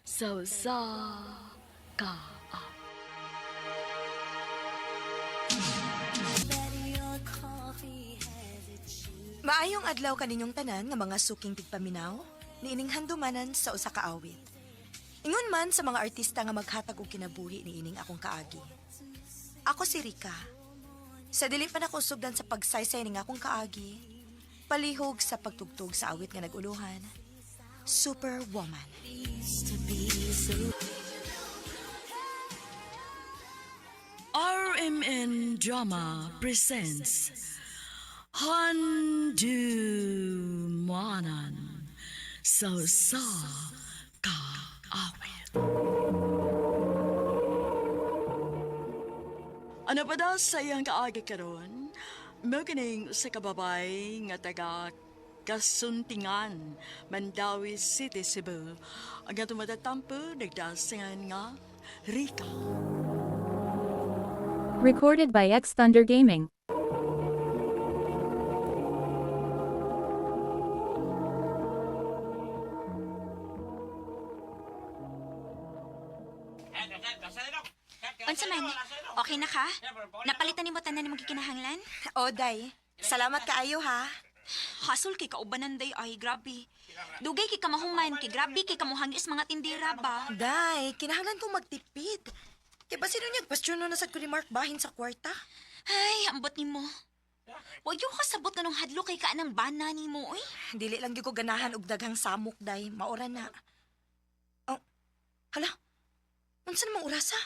Sa usa ka Maayong adlaw kaninyong tanan nga mga suking tigpaminaw, niining handumanan sa usa ka awit. Ingon man sa mga artista nga maghatag og kinabuhi niining akong kaagi. Ako si Rika. Sa dili pa nako sugdan sa pagsaysay ning akong kaagi, palihog sa pagtugtog sa awit nga naguluhan, Superwoman. RMN Drama presents Handumanan sa usa ka awit. Ano pa daw sa iyang kaagi karon? Mao kining usa ka babay nga taga Kasuntingan, Mandawi City, Cebu. Ang atong matatampo nagdasingan nga Rika. Recorded by X Thunder Gaming. Unsa man? Okay na ka? Napalitan nimo tanan nimong gikinahanglan? O, day. Salamat kaayo ha. Hasol kay kaubanan day ay grabe. Dugay kay kamahuman kay grabe kay kamuhangis mga tindera ba. Day, kinahanglan kong magtipid. Kay ba sino niya question na sad ko ni Mark bahin sa kwarta? Ay, ambot nimo. Wa gyud ka sabot nganong hadlo kay ka anang bana nimo oy. Dili lang gyud ko ganahan og daghang samok, day. Maora na. Oh, hala. Unsa namang orasa?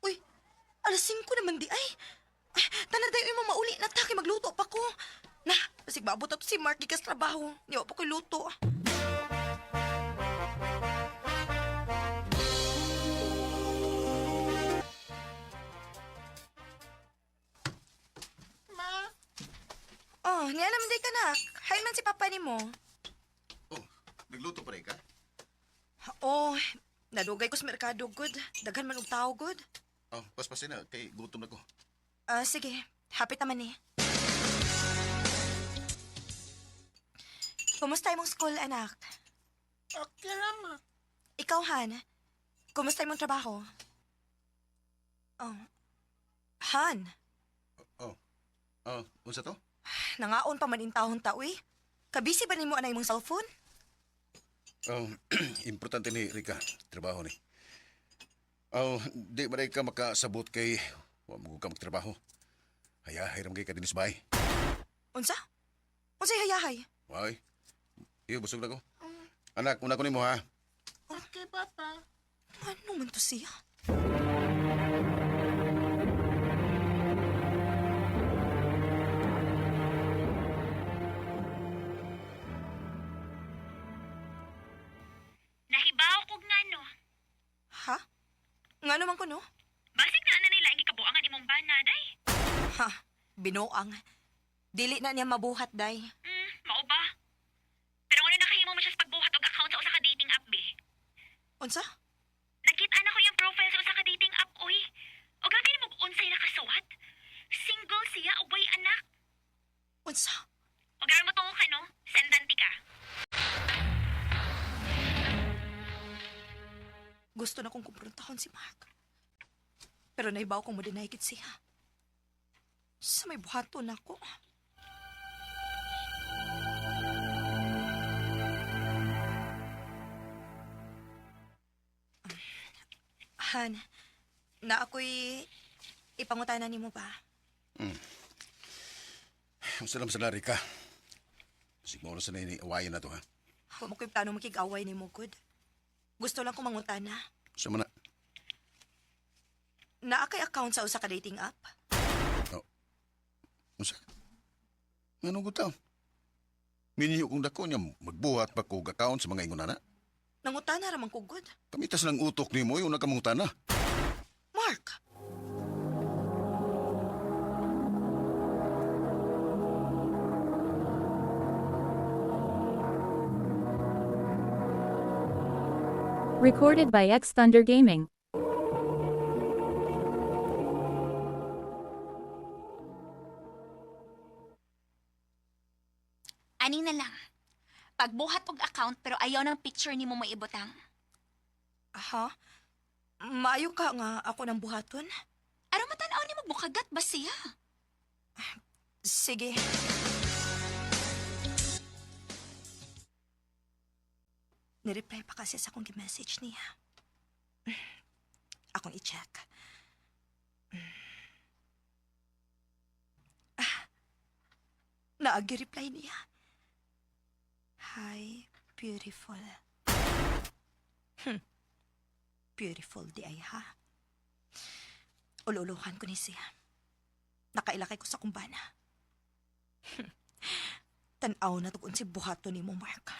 Uy, alas 5 naman di ay. Ay, tanan day, uy, mamauli na ta kay magluto pa ko. Na, basig maabot ato si Mark gikas trabaho. Di wa pa ko'y luto. Oh, niya naman day kanak. Hi man si papa nimo. Oh, nagluto pa rin ka? Oh, nadugay ko sa merkado, good. Daghan man og tao, good. Oh, paspasin na, kay gutom na ko. Ah, sige. Happy taman eh. Kumusta imong school, anak? Okay lang ma. Ikaw, Han. Kumusta imong trabaho? Oh. Han, Oh, oh, unsa to? nangaon pa man intahon ta, uy. Kabisi ba nimo anay imong cellphone? Oh, importante ni Rika, trabaho ni. Oh, di ba ka makasabot kay wa mo ka magtrabaho. Hayahay ra man kay ka dinis bay. Unsa? Unsay hayahay? Way. Iyo busog na ko. Anak, una ko nimo ha. Okay, Papa. Ano man to siya? Nahibaw kog ngano. Ha? Nga naman ko, no? Basig na ana nila ang gikabuangan imong bana day. Ha? Binuang. Dili na niya mabuhat, day. Mao ba? Pero ngano nakahimo mo siya sa pagbuhat og account sa usa ka dating app be? Unsa? Nakita na ko yung profile sa usa ka dating app oy. O grabe nimo og unsay nakasuwat. Single siya ug way anak. Unsa? O garo mo tungo ka no? Sendan ti ka. Gusto na kong kumprontahon si Mark. Pero naibaw kong mo-deny gid siya. Sa may buhaton ako. Han, na ako'y ipangutana nimo ba? Unsa lang sa Rika? Siguro sa ni awayan na to ha. Wa mo ko'y plano makig-away nimo, good. Gusto lang kong mangutana. Sa man na. Naa kay account sa usa ka dating app? Oh. Unsa? Nganong gutaw? Minyo kong dako niya magbuhat pa kog account sa mga ingon ana. Nangutana ra man ko, good. Kamitas ng utok nimo yung nakamangutana. Mark! Recorded by X Thunder Gaming. Ani na lang. Pagbuhat og account pero ayaw ng picture nimo maibutang. Ha? Maayo ka nga ako ng buhaton? Aron matan-aw nimo mukagat ba siya? Sige. Nireply pa kasi sa akong message niya. Akong i-check. Ah, naagi-reply niya. Hi, beautiful. Beautiful di ay ha. Ululuhan ko ni siya. Nakailakay ko sa kumbana. Tanaw na tugon si buhato ni mo, Mark.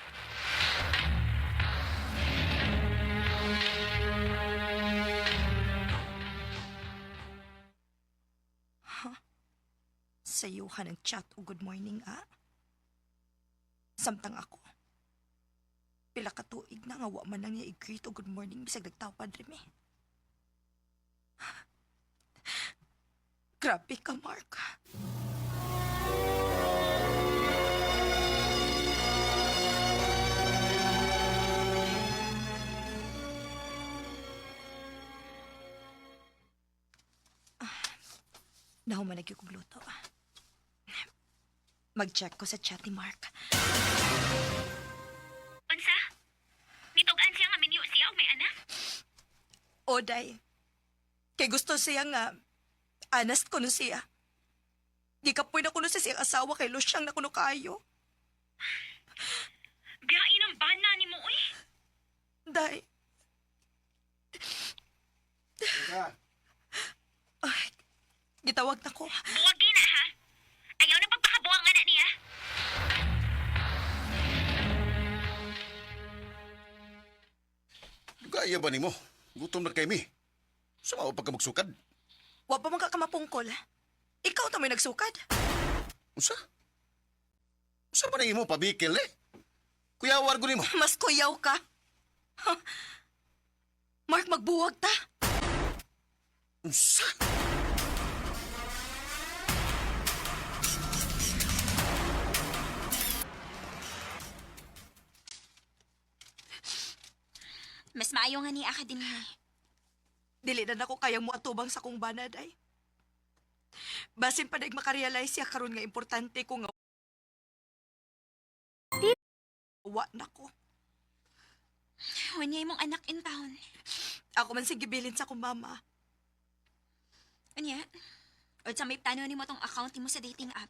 Huh? Sayuhan ang chat o good morning, ah. Samtang ako. Pila ka tuig na nga wa man lang niya i-greet o good morning bisag nagtawad rin eh. Grabe ka, Mark. Nahuman na gyud kog luto. Mag-check ko sa chat ni Mark. Unsa? Nitug-an siya nga minyo siya og may anak? Oday. Kay gusto siya nga, honest ko no siya. Gikapoy na kuno sa siyang asawa kay Lusyang na kuno kaayo. Biyain ang bana nimo uy. Day. Ay, gitawag na ko. Buwagi na ha. Ayaw na pagpakabuang anak niya. Gaya ba nimo? Gutom na kay mi. Sama pa ka magsukad. Wa pa man ka kamapungkol. Ikaw ta may nagsukad. Unsa? Unsa ba na imo pabikil eh? Kuya, wargo nimo. Mas kuyaw ka. Huh. Mark, magbuwag ta. Unsa? Mas maayo nga niya ka din eh. Dili na nako kayang moatubang sa kong banad ay. Basin pa daig makarealize siya karon nga importante ko nga wa nako. Wanya imong anak in town. Ako man sige gibilin sa akong mama. Unya? O sa may plano nimo tong account nimo sa dating app.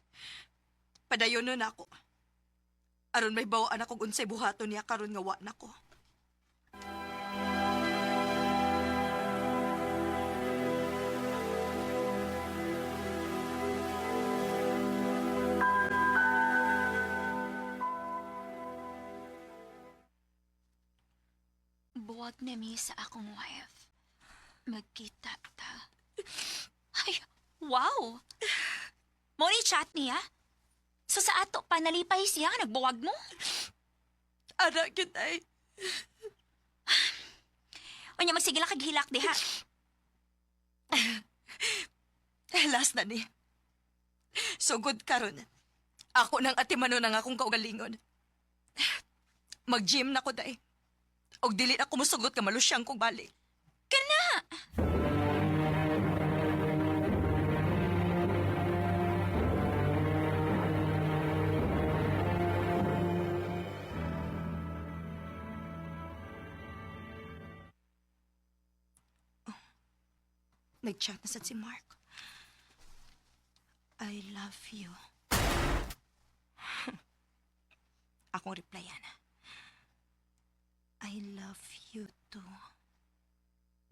Padayon nun ako. Aron may bawaan ako unsay buhaton niya karon nga wa nako. Buwag na mi sa akong wife. Magkita ta. Ay, wow! Mo ni chat niya? So sa ato pa nalipay siya nga nagbuwag mo? Ara gyud ay. Unya magsige lang kag hilak diha. Last na ni. Sugod karon. Ako nang atimano ng akong kaugalingon. Mag-gym na ko day. Og dili na ko musugot nga malusyang kong balik. Kana! Nag-chat na sad si Mark. I love you. Akong replyan. I love you too.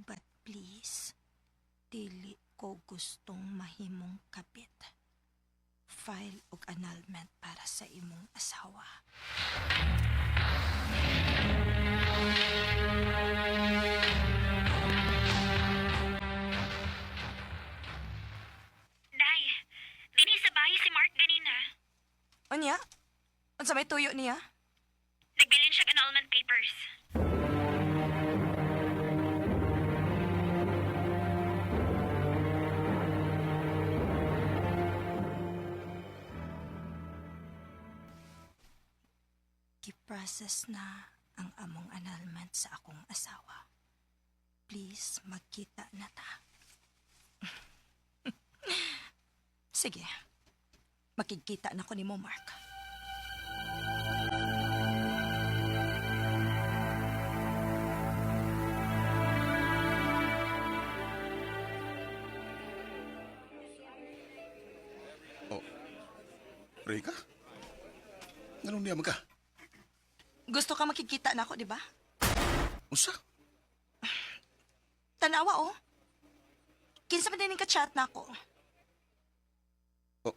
But please, dili ko gustong mahimong kapit. File og annulment para sa imong asawa. Day, dinhi sa bahay si Mark ganina. Unya? Unsa may tuyo niya? Nagbilin siya annulment papers. Giprocess na ang among annulment sa akong asawa. Please, magkita na ta. Sige. Makikita na ko ni mo, Mark. Oh. Rika? Nganong niya man ka? Gusto ka makikita na ako, di ba? Unsa? Tanawa, oh. Kinsa man din ka-chat na ako. Oh,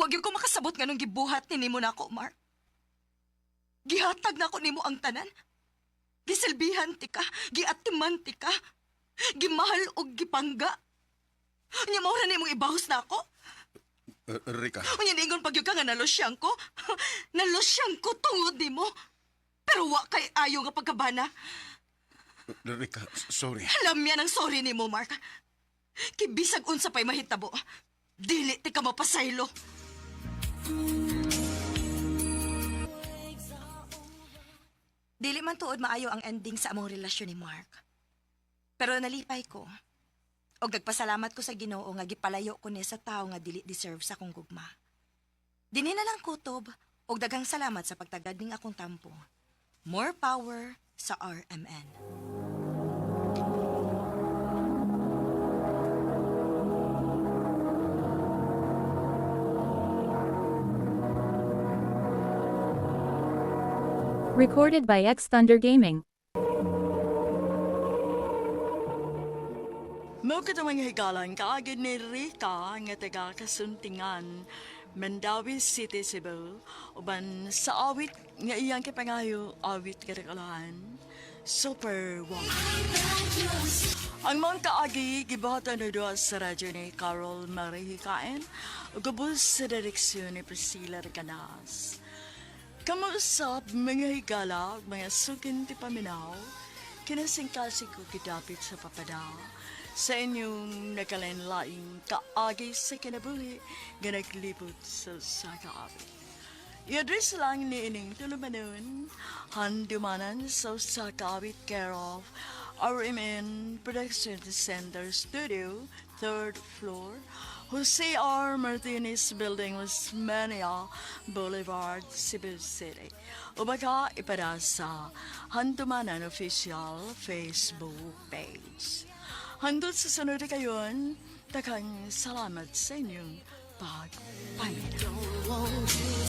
Wag yung ko makasabot nga nung gibuhat ni nimo na ako, Mark. Gihatag na ako nimo ang tanan. Gisilbihan ti ka, giatiman ti ka, gimahal og gipangga. Unya mao ra nimong ibahos na ako. Rika. Unya niingon pag ka nga nalosyang ko. Nalosyang ko tungod nimo. Pero wa kay ayo nga pagkabana. Rika, sorry. Alam yan ang sorry nimo, Mark. Kibisag unsa pa'y mahitabo. Dili ti ka mapasaylo. Dili man tuod maayo ang ending sa among relasyon ni Mark. Pero nalipay ko. Og nagpasalamat ko sa Ginoo nga gipalayo ko niya sa tao nga dili deserve sa akong gugma. Dinhi na lang kutob og daghang salamat sa pagtagad ning akong tampo. More power sa RMN. Recorded by X Thunder Gaming. Mao kadto mga higalan kaagid ni Rica nga taga Kasuntingan, Mandawi City, Cebu, uban sa awit nga iyang kipangayo awit kadakalahan, Super Woman. Ang mga kaagi gibuhatan na doon sa radyo ni Carol Marie Hikain, ug ubos sa direksyon ni Priscilla Recanas. Kamuusap mga higala, ug mga sukin ti paminaw, kinasingkasig ko kidapit sa papada. Sa inyong nagkalain-laing kaagi sa kinabuhi nga naglibot sa sakaawit. I-address lang ni ining tulumanon, handumanan sa Sakawit care of RMN Production Center Studio, third floor, Jose R. Martinez Building, Osmania Boulevard, Cebu City. O baka ipada sa Handumanan Official Facebook page. Hanggang sa sunod kayon, takang salamat sa inyong pagpaminaw.